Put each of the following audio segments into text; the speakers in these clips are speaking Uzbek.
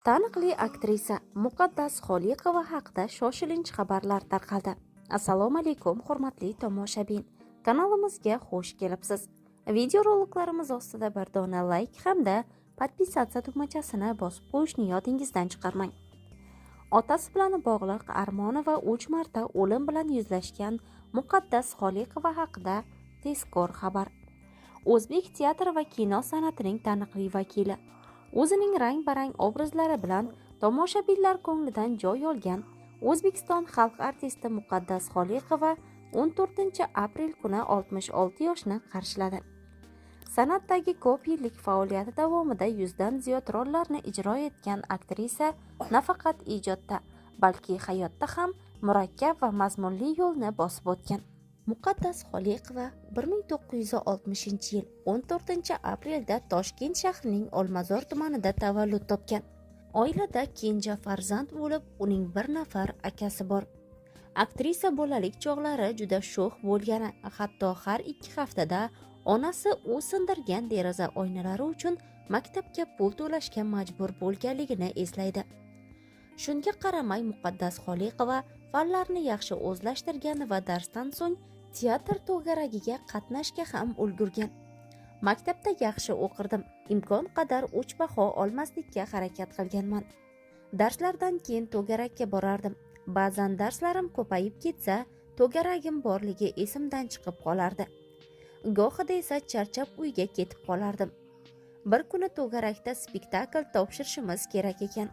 Taniqli aktrisa Muqaddas Xoliqova haqida shoshilinch xabarlar tarqaldi. Assalomu alaykum, hurmatli tomoshabin. Kanalimizga xush kelibsiz. Videoroliklarimiz ostida bir dona like hamda подписаться tugmachasini bosib qo'yishni yodingizdan chiqarmang. Otasi bilan bog'liq armoni va 3 marta o'lim bilan yuzlashgan Muqaddas Xoliqova haqida tezkor xabar. O'zbek teatr va kino san'atining taniqli vakili, o'zining rang-barang obrazlari bilan tomoshabinlar ko'nglidan joy olgan O'zbekiston xalq artisti Muqaddas Xoliqova 14 aprel kuni 66 yoshni qarshiladi. San'atdagi ko'p yillik faoliyati davomida 100 dan ziyod rollarni ijro etgan aktrisa nafaqat ijodda, balki hayotda ham murakkab va mazmunli yo'lni bosib o'tgan. Muqaddas Xoliqova 1960-yil 14 aprelda Toshkent shahrining Olmazor tumanida tavallud topgan. Oilada kenja farzand bo'lib, uning bir nafar akasi bor. Aktrisa bolalik chog'lari juda sho'x bo'lgani, hatto har 2 haftada onasi u sindirgan deraza oynalari uchun maktabga pul to'lashga majbur bo'lganligini eslaydi. Shunga qaramay Muqaddas Xoliqova fanlarni yaxshi o'zlashtirgan va darsdan so'ng teatr to'garagiga qatnashga ham ulgurgan. Maktabda yaxshi o'qirdim, imkon qadar 3 baho olmaslikka harakat qilganman. Darslardan keyin to'garakka borardim. Ba'zan darslarim ko'payib ketsa, to'garagim borligi esimdan chiqib qolardi. Gohida esa charchab uyga ketib qolardim. Bir kuni to'garakda spektakl topshirishimiz kerak ekan.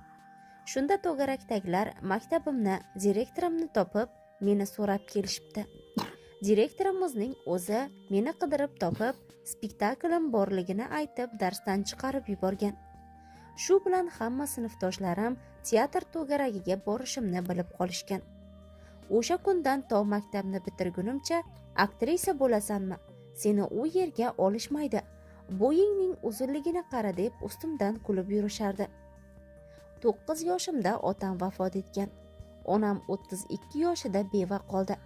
Shunda to'garakdagilar maktabimni, direktorimni topib, meni so'rab kelishibdi. Direktorimizning o'zi meni qidirib topib, spektaklim borligini aytib, darsdan chiqarib yuborgan. Shu bilan hamma sinfdoshlarim teatr to'garagiga borishimni bilib qolishgan. O'sha kundan to maktabni bitirgunimcha aktrisa bo'lasanmi? Seni u yerga olishmaydi. Bo'yingning uzunligini qara deb ustimdan kulib yurishardi. 9 yoshimda otam vafot etgan. Onam 32 yoshida beva qoldi.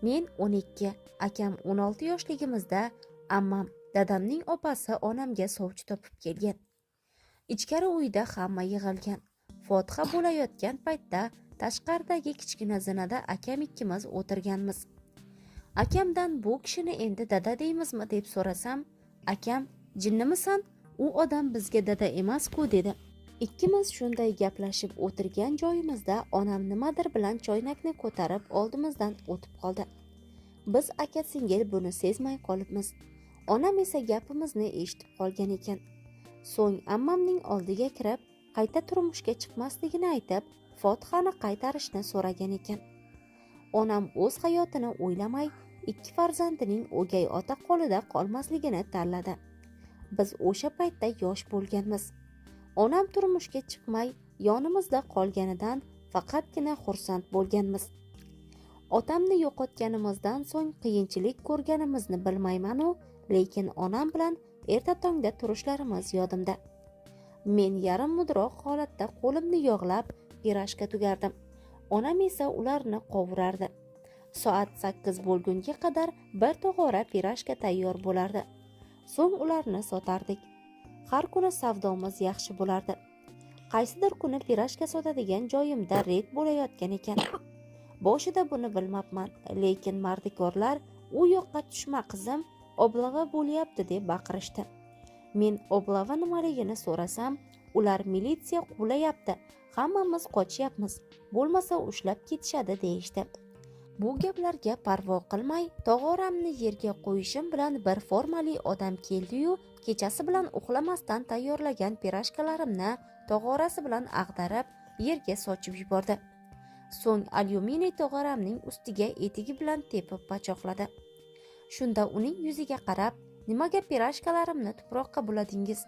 Men 12, akam 16 yoshligimizda ammam, dadamning opasi onamga sovchi topib kelgan. Ichkari uyda hamma yig'ilgan. Fotiha bo'layotgan paytda tashqaridagi kichkina zinada akam ikkimiz o'tirganmiz. Akamdan bu kishini endi dada deymizmi deb so'rasam, akam jinnimisan? U odam bizga dada emas-ku dedi. Ikkimiz shunday gaplashib o'tirgan joyimizda onam nimadir bilan choynakni ko'tarib oldimizdan o'tib qoldi. Biz aka singil buni sezmay qolibmiz. Onam esa gapimizni eshitib qolgan ekan. So'ng ammamning oldiga kirib, qayta turmushga chiqmasligini aytib, fotihani qaytarishni so'ragan ekan. Onam o'z hayotini o'ylamay, 2 farzandining o'gay ota qo'lida qolmasligini tanladi. Biz o'sha paytda yosh bo'lganmiz. Onam turmushga chiqmay yonimizda qolganidan faqatgina xursand bo'lganmiz. Otamni yo'qotganimizdan so'ng qiyinchilik ko'rganimizni bilmayman-u, lekin onam bilan erta tongda turishlarimiz yodimda. Men yarim mudroq holatda qo'limni yog'lab pirashka tugardim. Onam esa ularni qovurardi. Soat 8 bo'lgunga qadar bir tog'ora pirashka tayyor bo'lardi. So'ng ularni sotardik. Har kuni savdomiz yaxshi bo'lardi. Qaysidir kuni pirashka sotadigan joyimda red bo'layotgan ekan. Boshida buni bilmabman, lekin mardikorlar u yoqqa tushma qizim, oblava bo'lyapti deb baqirishdi. Men oblava nimaligini so'rasam, ular militsiya quvlayapti, hammamiz qochyapmiz, bo'lmasa ushlab ketishadi deyishdi. Bu gaplarga parvo qilmay, tog'oramni yerga qo'yishim bilan bir formali odam keldi-yu, kechasi bilan uxlamasdan tayyorlagan pirashkalarimni tog'orasi bilan ag'darib, yerga sochib yubordi. So'ng alyuminiy tog'oramning ustiga etigi bilan tepib pachoqladi. Shunda uning yuziga qarab, nimaga pirashkalarimni tuproqqa buladingiz?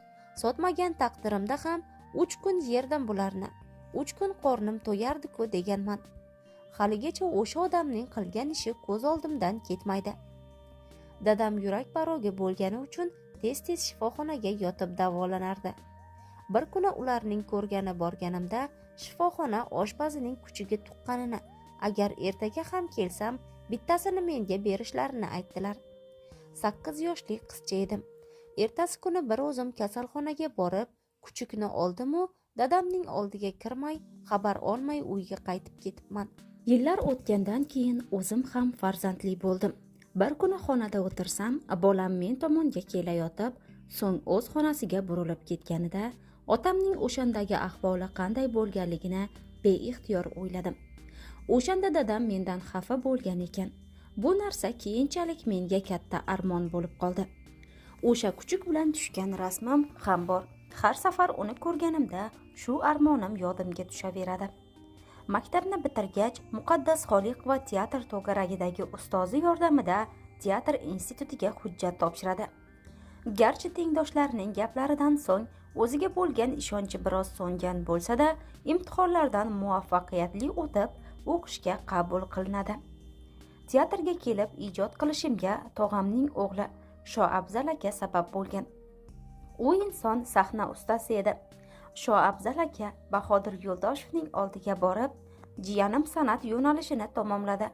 Sotmagan taqdirimda ham 3 kun yerdim bularni. 3 kun qornim to'yardi-ku deganman. Haligacha o'sha odamning qilgan ishi ko'z oldimdan ketmaydi. Dadam yurak barogi bo'lgani uchun tez-tez shifoxonaga yotib davolanardi. Bir kuni ularning ko'rgani borganimda shifoxona oshpazining kuchugi tuqqanini, agar ertaga ham kelsam, bittasini menga berishlarini aytdilar. 8 yoshli qizcha edim. Ertasi kuni bir o'zim kasalxonaga borib, kuchukni oldim-u, Dadamning oldiga kirmay, xabar olmay uyga qaytib ketibman. Yillar o'tgandan keyin o'zim ham farzandli bo'ldim. Bir kuni xonada o'tirsam, bolam men tomonga kelayotib, so'ng o'z xonasiga burilib ketganida, otamning o'shandagi ahvoli qanday bo'lganligini beixtiyor o'yladim. O'shanda dadam mendan xafa bo'lgan ekan. Bu narsa keyinchalik menga katta armon bo'lib qoldi. O'sha kuchuk bilan tushgan rasmim ham bor. Har safar uni ko'rganimda shu armonim yodimga tushaveradi. Maktabni bitirgach, Muqaddas Xoliqova teatr to'garagidagi ustozi yordamida teatr institutiga hujjat topshiradi. Garchi tengdoshlarining gaplaridan so'ng o'ziga bo'lgan ishonchi biroz so'ngan bo'lsa-da, imtihonlardan muvaffaqiyatli o'tib, o'qishga qabul qilinadi. Teatrga kelib ijod qilishimga tog'amning o'g'li Shoafzal aka sabab bo'lgan. U inson sahna ustasi edi. Shoafzal aka Bahodir Yo'ldoshevning oldiga borib, jiyanim san'at yo'nalishini tamomladi.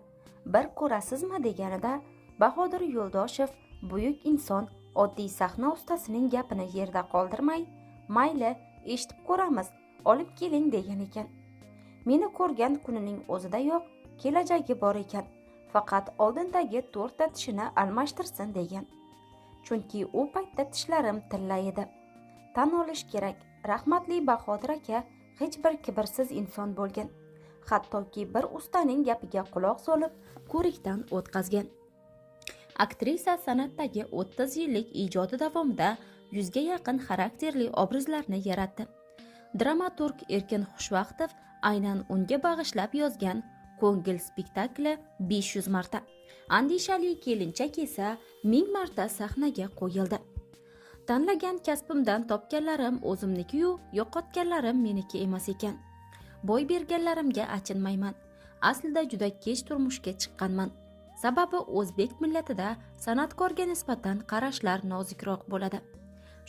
Bir ko'rasizmi deganida Bahodir Yo'ldoshev buyuk inson, oddiy sahna ustasining gapini yerda qoldirmay, mayli, eshitib ko'ramiz, olib keling degan ekan. Meni ko'rgan kunining o'zidayoq kelajagi bor ekan, faqat oldindagi 4 ta tishini almashtirsin degan. Chunki u paytda tishlarim tilla edi. Tan olish kerak, rahmatli Bahodir aka hech bir kibrsiz inson bo'lgan. Hattoki bir ustaning gapiga quloq solib, ko'rikdan o'tkazgan. Aktrisa san'atdagi 30 yillik ijodi davomida 100 ga yaqin xarakterli obrazlarni yaratdi. Dramaturg Erkin Xushvaqtov aynan unga bag'ishlab yozgan Ko'ngil spektakli 500 marta, Andishali kelinchak esa 1000 marta sahnaga qo'yildi. Tanlagan kasbimdan topganlarim o'zimniki-yu, yo'qotganlarim meniki emas ekan. Boy berganlarimga achinmayman. Aslida juda kech turmushga chiqqanman. Sababi o'zbek millatida san'atkorga nisbatan qarashlar nozikroq bo'ladi.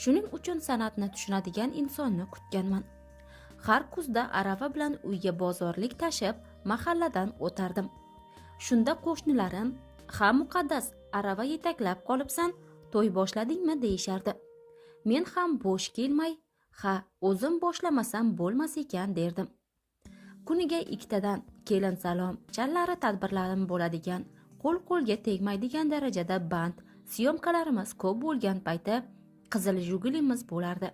Shuning uchun san'atni tushunadigan insonni kutganman. Har kuzda arava bilan uyga bozorlik tashib, mahalladan o'tardim. Shunda qo'shnilarim, "Ha Muqaddas, arava yetaklab qolibsan, to'y boshladingmi?" deyishardi. Men ham bo'sh kelmay, "Ha, o'zim boshlamasam bo'lmas ekan" derdim. Kuniga ikkitadan kelin salom, challari tadbirlarim bo'ladigan, qo'l-qo'lga tegmaydigan darajada band, syomkalarimiz ko'p bo'lgan payti qizil Jigulimiz bo'lardi.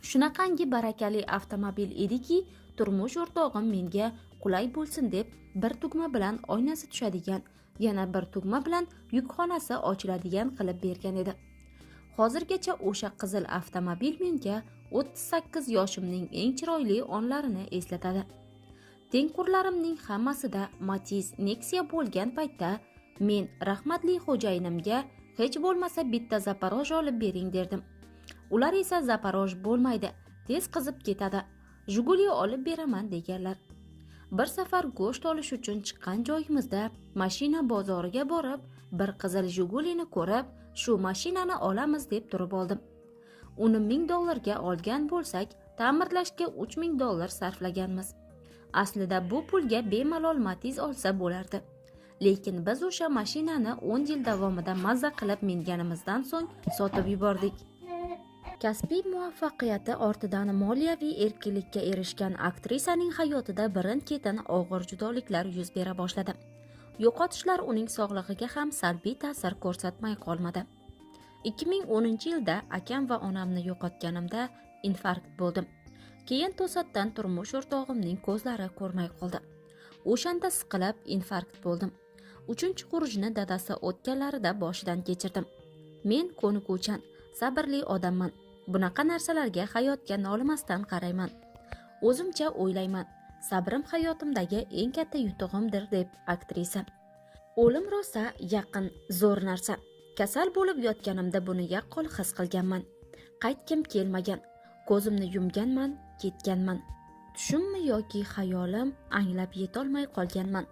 Shunaqangi barakali avtomobil ediki, turmush o'rtog'im menga qulay bo'lsin deb bir tugma bilan oynasi tushadigan, yana bir tugma bilan yukxonasi ochiladigan qilib bergan edi. Hozirgacha o'sha qizil avtomobil menga 38 yoshimning eng chiroyli onlarini eslatadi. Tengqurlarimning hammasida Matiz, Nexia bo'lgan paytda men rahmatli xo'jayinimga hech bo'lmasa bitta Zaporoj olib bering derdim. Ular esa Zaporoj bo'lmaydi, tez qizib ketadi, Jiguli olib beraman deganlar. Bir safar go'sht olish uchun chiqqan joyimizda mashina bozoriga borib, bir qizil Jigulini ko'rib, shu mashinani olamiz deb turib oldim. Uni $1000 ga olgan bo'lsak, ta'mirlashga $3000 sarflaganmiz. Aslida bu pulga bemalol Matiz olsa bo'lardi. Lekin biz o'sha mashinani 10 yil davomida mazza qilib minganimizdan so'ng sotib yubordik. Kasbiy muvaffaqiyati ortidan moliyaviy erkinlikka erishgan aktrisaning hayotida birin-ketin og'ir judoliklar yuz bera boshladi. Yo'qotishlar uning sog'lig'iga ham salbiy ta'sir ko'rsatmay qolmadi. 2010-yilda akam va onamni yo'qotganimda infarkt bo'ldim. Keyin to'satdan turmush o'rtog'imning ko'zlari ko'rmay qoldi. O'shanda siqilib infarkt bo'ldim. 3-xurujni dadasi o'tganlarida boshidan kechirdim. Men ko'nikuvchan, sabrli odamman. Bunaqa narsalarga hayotga nolimasdan qarayman. O'zimcha o'ylayman, sabrim hayotimdagi eng katta yutug'imdir deb aktrisa. O'lim rosa yaqin, zo'r narsa. Kasal bo'lib yotganimda buni yaqqol his qilganman. Qaytkim kelmagan. Ko'zimni yumganman, ketganman. Tushimmi yoki xayolim anglab yetolmay qolganman.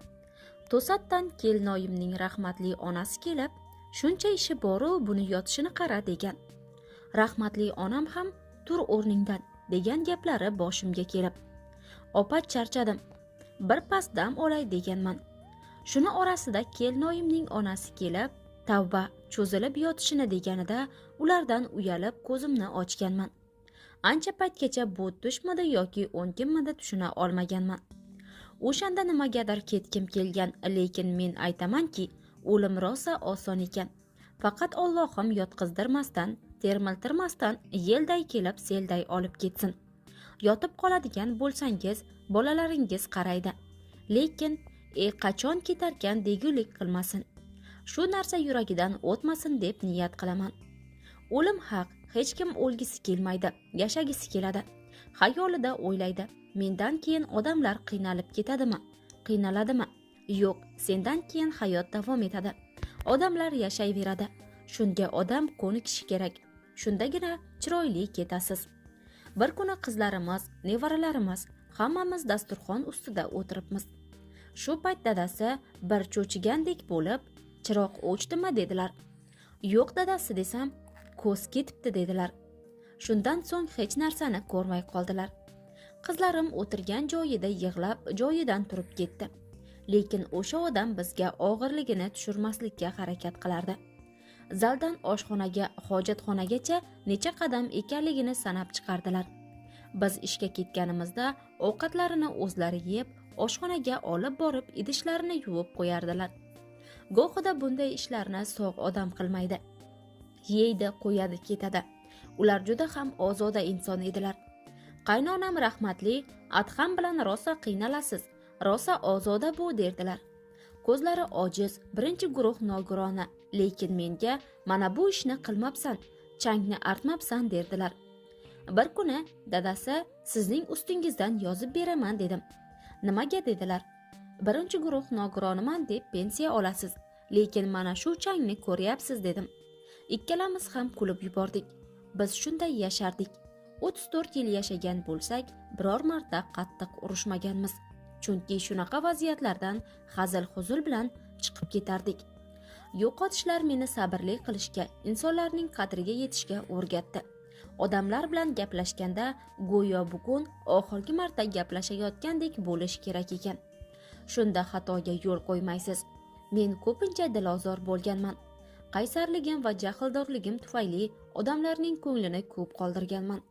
To'satdan kelinoyimning rahmatli onasi kelib, shuncha ishi boru buni yotishini qara degan. Rahmatli onam ham tur o'rningdan degan gaplari boshimga kelib, opa charchadim, bir pas dam olay deganman. Shuni orasida kelinoyimning onasi kelib, tavba cho'zilib yotishini deganida ulardan uyalib ko'zimni ochganman. Ancha paytgacha bu tushmidi yoki o'ngimidi tushuna olmaganman. O'shanda nimagadir ketkim kelgan, lekin men aytamanki, o'lim rosa oson ekan. Faqat Allohim yotqizdirmasdan, termiltirmasdan yelday kelib selday olib ketsin. Yotib qoladigan bo'lsangiz, bolalaringiz qaraydi. Lekin qachon ketarkan degulik qilmasin. Shu narsa yuragidan o'tmasin deb niyat qilaman. O'lim haq, hech kim o'lgisi kelmaydi, yashagisi keladi. Xayolida o'ylaydi, mendan keyin odamlar qiynalib ketadimi? Qiynaladimi? Yo'q, sendan keyin hayot davom etadi. Odamlar yashayveradi. Shunga odam ko'nikishi kerak. Shundagina chiroyli ketasiz. Bir kuni qizlarimiz, nevaralarimiz hammamiz dasturxon ustida o'tiribmiz. Shu payt dadasi bir cho'chigandek bo'lib, chiroq o'chdimi dedilar. Yo'q dadasi desam, ko'z ketibdi dedilar. Shundan so'ng hech narsani ko'rmay qoldilar. Qizlarim o'tirgan joyida yig'lab, joyidan turib ketdi. Lekin o'sha odam bizga og'irligini tushirmaslikka harakat qilardi. Zaldan oshxonaga, hojatxonagacha necha qadam ekanligini sanab chiqardilar. Biz ishga ketganimizda ovqatlarini o'zlari yeb, oshxonaga olib borib idishlarini yuvib qo'yardilar. Gohida bunday ishlarni sog' odam qilmaydi. Yeydi, qo'yadi, ketadi. Ular juda ham ozoda inson edilar. Qaynonam rahmatli Adham bilan rosa qiynalasiz, rosa ozoda bu derdilar. Ko'zlari ojiz, birinchi guruh nogirona, lekin menga mana bu ishni qilmabsan, changni artmabsan derdilar. Bir kuni dadasi sizning ustingizdan yozib beraman dedim. Nimaga dedilar? Birinchi guruh nogironiman deb pensiya olasiz, lekin mana shu changni ko'ryapsiz dedim. Ikkalamiz ham kulib yubordik. Biz shunday yashardik. 34 yil yashagan bo'lsak, biror marta qattiq urushmaganmiz. Chunki shunaqa vaziyatlardan hazil-huzul bilan chiqib ketardik. Yo'qotishlar meni sabrli qilishga, insonlarning qadriga yetishga o'rgatdi. Odamlar bilan gaplashganda go'yo bugun oxirgi marta gaplashayotgandek bo'lish kerak ekan. Shunda xatoga yo'l qo'ymaysiz. Men ko'pincha dilozor bo'lganman. Qaysarligim va jahldorligim tufayli odamlarning ko'nglini ko'p qoldirganman.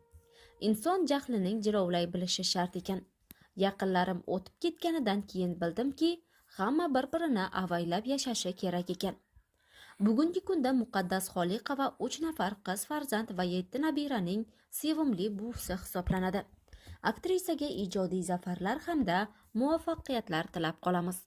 Inson jahlining jilovlay bilishi shart ekan. Yaqinlarim o'tib ketganidan keyin bildimki, hamma bir-birini avaylab yashashi kerak ekan. Bugungi kunda Muqaddas Xoliqova 3 nafar qiz farzand va 7 nabiraning sevimli buvisi hisoblanadi. Aktrisaga ijodiy zafarlar hamda muvaffaqiyatlar tilab qolamiz.